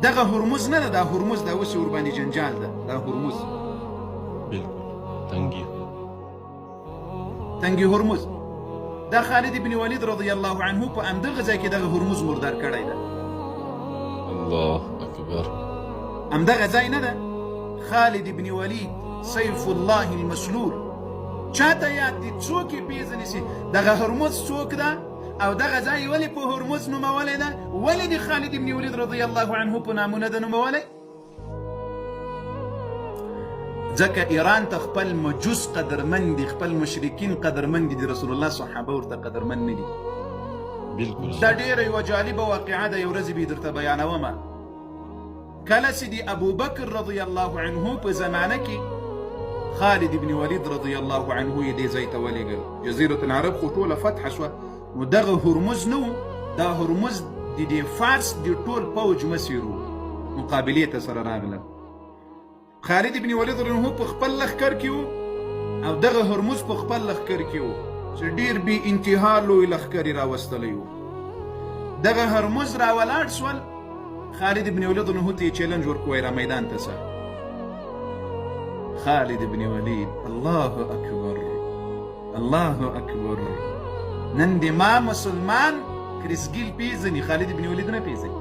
دغه هرمز نه ده، دا هرمز دا اوس ورباندې جنجال ده، دا هرمز. بالکل، تنګي. تنګي هرمز. دا خالد ابن ولید رضی الله عنه په همدغه ځای کې دغه هرمز مردار کړی ده. الله اکبر. همدغه ځای نه ده؟ خالد ابن ولید سیف الله المسلول چاته یاد دي؟ څوک یې پېژني چې دغه هرمز څوک ده او دغه ځای ولې په هرمز نومولی ده؟ ولې د خالد ابن ولید رضی الله عنه په نامونه ده نومولی؟ ځکه ایران ته خپل مجوس قدرمن دي، خپل مشرکین قدرمن دي، د رسول الله صحابه ورته قدرمن نه دي. بالکل. دا ډیره یوه جالبه واقعه ده، یو ورځ به یې درته بیانوم. کله چې د ابوبکر رضی الله عنه په زمانه کې خالد بن ولید رضی الله عنه یې دې ځای ته ولېږل، جزیرة العرب خو ټوله فتح شوه، نو دغه هرمز نه و، دا هرمز د دې فارس د ټول پوج مسیر و، مقابلې ته سره راغلل. خالد ابن ولید رضی الله په خپل لښکر کې و او دغه هرمز په خپل لښکر کې و چې ډیر بې انتها لوی لښکر یې راوستلی و. دغه هرمز راولاړ سول، خالد ابن ولید رضی الله ته یې چیلنج ورکوی، را میدان ته سه. خالد ابن ولید، الله اکبر، الله اکبر. نن دې ما مسلمان کریس ګیل پیژني، خالد ابن ولید نه پیژني.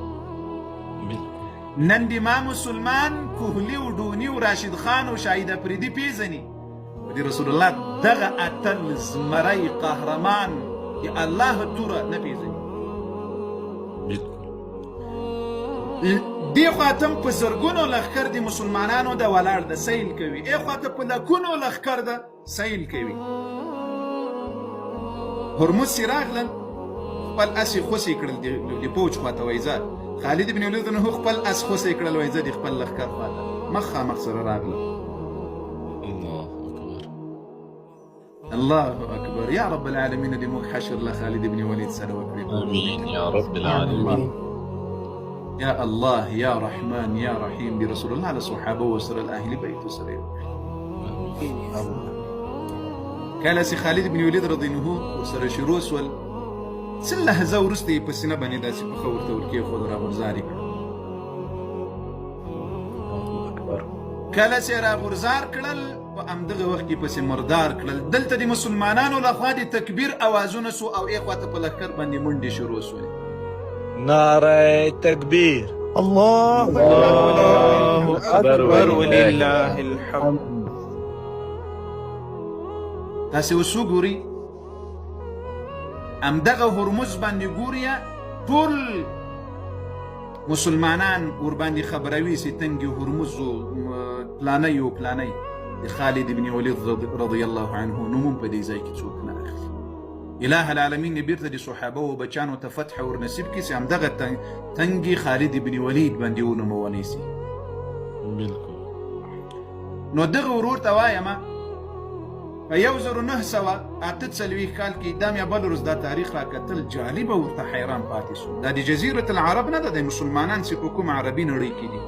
نن دې ما مسلمان کوهلی او ډونی او راشد خان او شاهد اپریدي پیژني، د رسول الله دغه اتل زمری قهرمان د الله توره نه پیژني. دې خواته هم په زرګونو لښکر د مسلمانانو د ولاړ ده، سیل کوي، ای خواته په لکونو لښکر ده، سیل کوي. هرمز چې راغلل خپل اس یې خوسې کړل د پوج خواته، وایي ځه. خالد بن ولید نه خپل اس خوسې کړل، وایي ځه د خپل لښکر خواته. مخامخ سره راغلل. الله اکبر، الله اکبر. یا رب العالمین دې موږ حشر له خالد بن ولید سره وکړي. امین یا رب العالمین. یا الله یا رحمان یا رحیم، دې رسول الله له صحابه سره له اهل بیت سره وکړي. کله چې خالد بن ولید رضی الله عنه ورسره شروع سول، څه لحظه وروسته یې په سینه باندې داسې پښه ورته ورکېښوده، راغورځار یې کړل. کله چې راغورځار کړل، په همدغه وخت کې پسې مردار کړل. دلته د مسلمانانو لخوا د تکبیر اوازونه سو او ای خواته په لښکر باندې منډې شروع سولې. نعره تکبیر، الله اکبر ولله الحمد. تاسې اوس وګورئ همدغه هرمز باندې ګوري، ټول مسلمانان ورباندې خبروي چې تنګي هرمز پلانی او پلانی. د خالد بن ولید رضی الله عنه نوم هم په دې ځای کې څوک نه اخلي. اله العالمین دې بیرته د صحابه او بچانو ته فتح ور نصیب کړي چې همدغه تنګي خالد بن ولید باندې ونومولی سي. بالکل. نو دغه ورور ته وایم، په 1948 کال کې دا مې بل ورځ دا تاریخ را کتل، جالبه ورته حیران پاتې سو. دا د جزیرة العرب نه ده، د مسلمانان چې په کوم عربي نړۍ کې دي،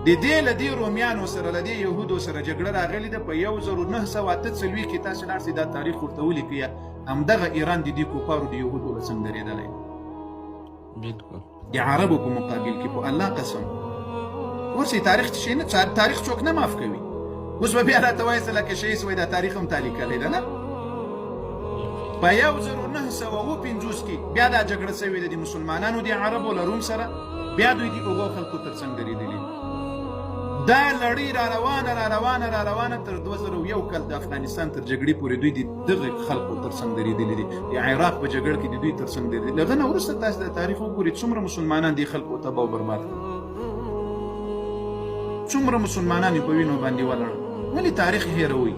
د دې له دې رومیانو سره له دې یهودو سره جګړه راغلې ده. په 1948 کې تاسې لاړ شئ دا تاریخ ورته ولیکئ، همدغه ایران د دې کفارو د یهودو له څنګ درېدلی. بالکل. د عربو په مقابل کې، په الله قسم. اوس یې تاریخ څه شي نه، تاریخ څوک نه معاف کوي. اوس به بیا راته وایې لکه شي سوی دا تاریخ هم تا لیکلی ده نه. په 1957 کې بیا دا جګړه سوې ده د مسلمانانو د عربو له روم سره، بیا دوی د هغو خلکو تر څنګ درېدلي. دا لړۍ را روانه را روانه را روانه تر 2001 کال د افغانستان تر جګړې پورې دوی د دغه خلکو تر څنګ درېدلي دي. د عراق په جګړه کې د دوی تر څنګ درېدلي. له هغه نه وروسته تاسې د تاریخ وګورئ څومره مسلمانان دې خلکو تباه او برباد کړل، څومره مسلمانان یې په وینو باندې ولړل. ولې تاریخ هېروئ؟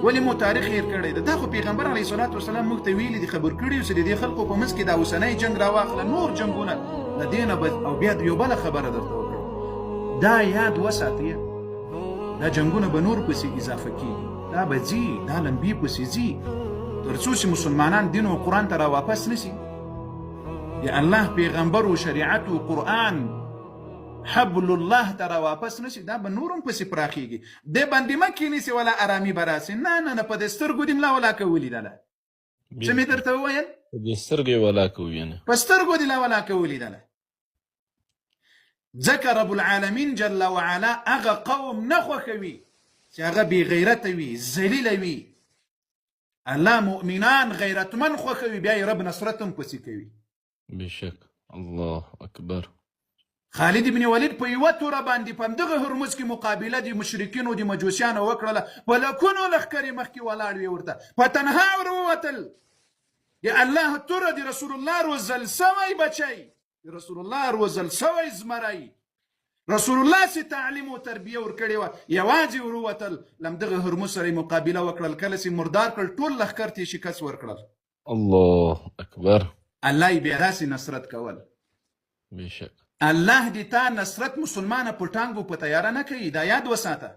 ولې مو تاریخ هېر کړی ده؟ دا خو پیغمبر علیه الصلاة والسلام موږ ته ویلي دي، خبر کړي یو چې د دې خلکو په منځ کې دا اوسنی جنګ راواخله، نور جنګونه له دې نه به. او بیا یو بله خبره درته وکړم، دا یاد وساتئ، دا جنګونه به نور پسې اضافه کیږي، دا به ځي، دا لمبې پسې ځي تر څو چې مسلمانان دین او قرآن ته را واپس نشي. د الله پیغمبر او شریعت او قرآن حبل الله ته را واپس نشي، دا به نور هم پسې پراخیږي. دې باندې مه کښېنې چې ولا ارامي به راسي، نه نه نه، په دې سترګو دې ملا ولاکه ولیدله. څه مې درته وویل؟ په دې سترګو یې ولاکه ووینه. په سترګو دې لا ولاکه ولیدله. ځکه رب العالمین جل وعلا هغه قوم نه خوښوي چې هغه بې غیرته وي، ذلیله وي. الله مؤمنان غیرتمن خوښوي، بیا یې رب نصرت هم پسې کوي. بېشک الله اکبر. خالد ابن ولید په یوه توره باندې په همدغه هرمز کې مقابله د مشرکینو د مجوسیانو وکړله، په لکونو لښکرې مخکې ولاړ وې، ورته په تنها ور ووتل. د الله توره، د رسول الله روزل سوی بچی، د رسول الله روزل سوی زمری، رسول الله چې تعلیم او تربیه ورکړې وه، یوازې ور ووتل، له همدغه هرمز سره یې مقابله وکړل. کله چې مردار کړل، ټول لښکر ته یې شکست ورکړل. الله اکبر. الله یې بیا داسې نصرت کول. بېشک. الله دې تا نصرت مسلمانه په ټانګو په طیاره نه کوي، دا یاد وساته.